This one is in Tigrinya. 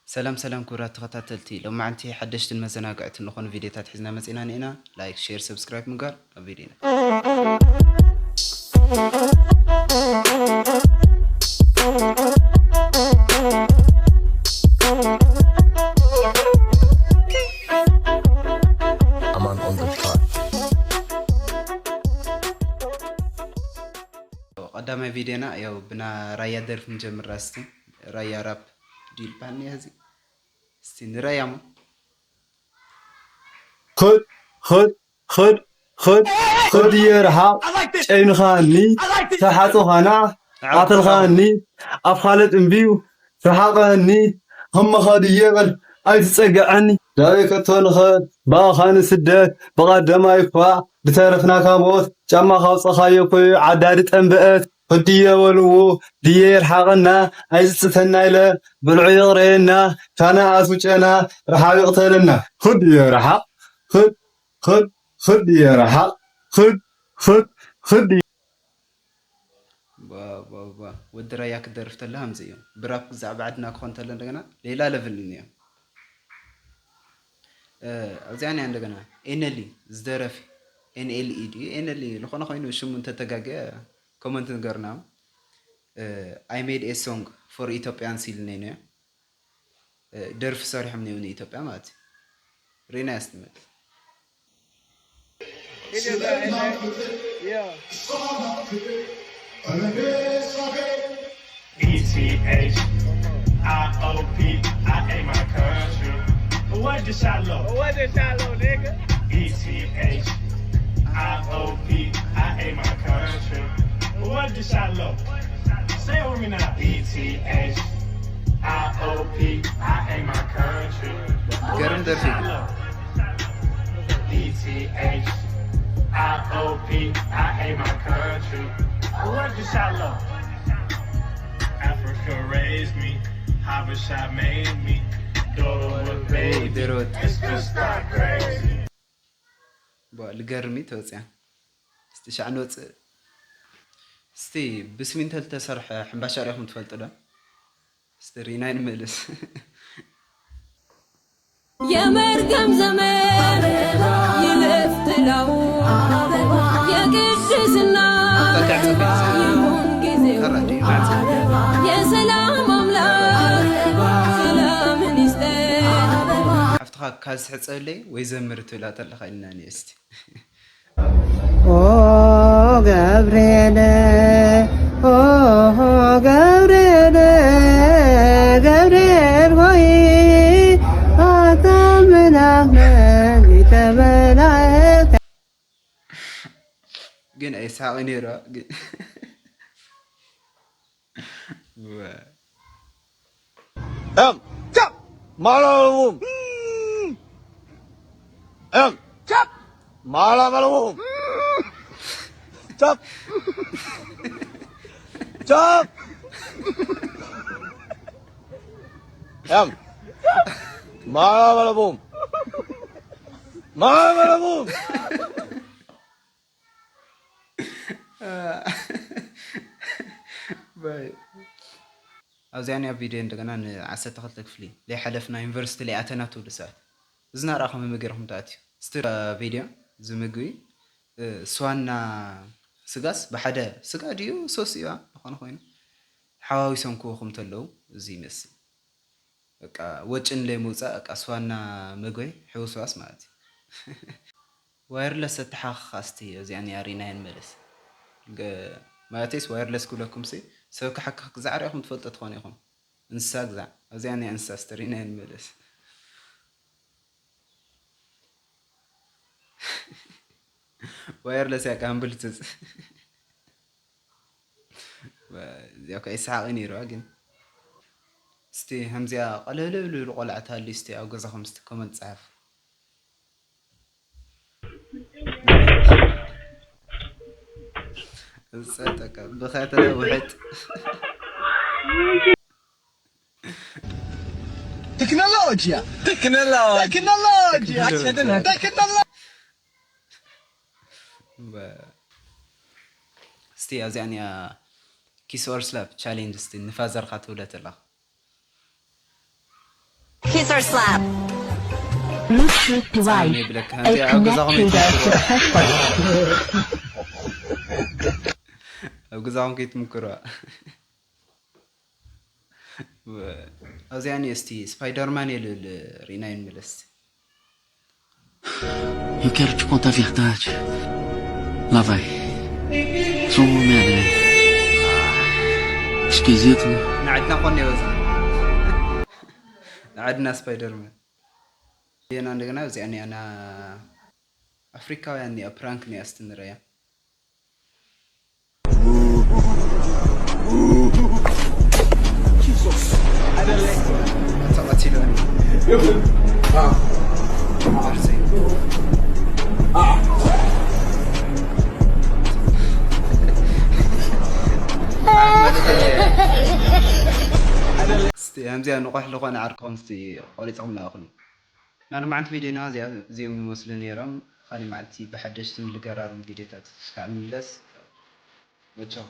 ሰላም ሰላም ክቡራት ተኸታተልቲ፣ ሎማዓንቲ ሓደሽትን መዘናግዕትን ዝኾኑ ቪድዮታት ሒዝና መፂና እኒአና። ላይክ፣ ሼር፣ ሰብስክራይብ ምግባር ኣብ ቪድዮና። ቀዳማይ ቪድዮና ያው ብና ራያ ደርፊ ንጀምር። እስቲ ራያ ራፕ ዲል ባኒ እዚ እስቲ ንራያሞ። ኽድ ኽድ ኽድ ኽድ ኽድ እየ ረሓቕ ጨይንኻኒ ተሓፅኻና ኣተልኻኒ ኣብ ካልእ ጥንቢው ረሓቐኒ። ኽመኸድ እየ በል ኣይትፀግዐኒ። ናበይ ከቶ ንኸድ ብኣኻ ንስደት ብቐደማይ እኳ ድተረፍና ካብ ሞት ጫማ ካውፀኻዮ ኮዩ ዓዳዲ ጠንበአት። ኽድ እየ በልዎ ድየ ይርሓቐና ኣይፅፅተና ኢለ ብልዑ ይቕረየና ካና ኣስውጨና ረሓቕ ይቕተለና። ኽድ እየ ረሓቕ ኽድ ኽድ ኽድ እየ ረሓቕ ኽድ ኽድ ኽድ እየ። ወዲ ራያ ክደርፍ ተለ ከምዚ እዩ። ብራፕ ብዛዕባ ዓድና ክኾን ተለ እንደገና ሌላ ለቭል እዩ። ኣብዚኣ ኒያ እንደገና ኤነሊ ዝደረፊ ኤንኤልኢ ድዩ ኤነሊ ዝኾነ ኮይኑ ሽሙ እንተተጋገ ኮመንት ንገርና። I made a song for Ethiopians ኢልኒ ነዮ። ደርፊ ሰሪሖም ነይሩ ንኢትዮጵያ ማለት እዩ። ሪና ያስትመል E T H I O P, I ain't my country. What the shallow? What the shallow, nigga? E T H I O P, I ain't my country. What the shallow? Say it with me now. E T H I O P, I ain't my country. ገርም ደርፊ። E T H I O P, I ain't my country. What the shallow? Africa raised me, Habesha made me. Doro what baby, Doro. It's just not crazy. ልገርሚ ተወፅያ እስቲ ሻዕ ንወፅእ። እስቲ ብስሚንቶ ዝተሰርሐ ሕምባሻ ሪኢኹም ትፈልጡ ዶ? እስቲ ሪና ይንመልስ። የመርገም ዘመን ይለፍ ጥላው የቅድስና ይሁን ጊዜው የሰላም አምላክ ሰላምን ይስጠን። ሓፍትኻ ካዝ ሕፀለይ ወይ ዘምር ትብላ ተለኻ ኢልና ንየ እስቲ ኦ ገብርኤል ኦ ገብርኤል ገብርኤል ሆይ ኣታ መልኣክ ሊቀ መላእክት ግን ኣይስሓቕ ነይሩ ግን Em, cap, malalum. Em, cap, malalum. Cap, cap. Em, malalum. Malalum. ኣብዚኣ ኒያ ቪድዮ እንደገና ን12 ክፍሊ ለይሓለፍና ዩኒቨርሲቲ ለይኣተና ትብሉ ሰባት እዚ ናራኹም ህመ ገይርኹም ተኣትዩ ስትር ቪድዮ እዚ ምግቢ ስዋና ስጋስ ብሓደ ስጋ ድዩ ሶስ እዩ ዝኾነ ኮይኑ ሓዋዊሶም ክወኹም ተለዉ እዚ ይመስል። በቃ ወጭን ለይ ምውፃእ በቃ ስዋና መግበይ ሕውስዋስ ማለት እዩ። ዋይርለስ ኣተሓኽኻ እስቲ እዚኣን ያሪናየን መለስ ማለቴስ ዋይርለስ ክብለኩም ሲ ሰብ ክሓክኽ ግዛዕ ሪኢኹም ትፈልጡ ትኾኑ ኢኹም። እንስሳ ግዛዕ ኣብዚኣን ያ እንስሳ እስቲ ሪናየን መለስ። ዋይርለስ ያቃ ብሉቱዝ እዚኣ እኮ ይስሓቕ ነይሩ ግን እስቲ ከምዚኣ ቀለብለብ ልብሉ ቆልዓ ተሃልዩ እስቲ ኣብ ገዛኹም እስቲ ኮመንት ጸሓፉ። ዝጸጠቀ ብኸተለ ውሕጥ Tecnologia! Tecnologia! Tecnologia! Tecnologia! እስቲ ኣብዚኣ ኒኣ ኪስ ኦር ስላፕ ቻሌንጅ እስቲ ንፋዘርካ ትብለ ተላ Kiss or slap. Bluetooth ጻዕም device. ይብለካ A እንተ ኣብ ገዛኹም connector ይትምክሩ successful. ኣብ ገዛኹም ከይትምክሩዋ ኣብዚኣ እኒ እስቲ ስፓይደርማን የልብል ርኢና ይንመለስ Eu quero te contar a verdade. Lá vai. Sou um homem aranha. Esquisito, né? ንዓድና ኮነ ይወፅእ ንዓድና ስፓይደርማን ዜና እንደገና እዚኣ እኒኣና ኣፍሪካውያን እኒኣ ፕራንክ እኒኣ እስቲ ንረያ ተቐቲሎኒ ዓርሰይ እስቲ ከምዚኣ ንቑሕ ዝኾነ ዓርክኹም እስቲ ቆሪፅኹም ለኣኹኒ ናይ ሎማዓንቲ ቪድዮና እዚኦም ይመስሉ ነይሮም ካሊእ መዓልቲ ብሓደሽትን ልገራሩን ቪድዮታት እስካዕ ንምለስ መቻው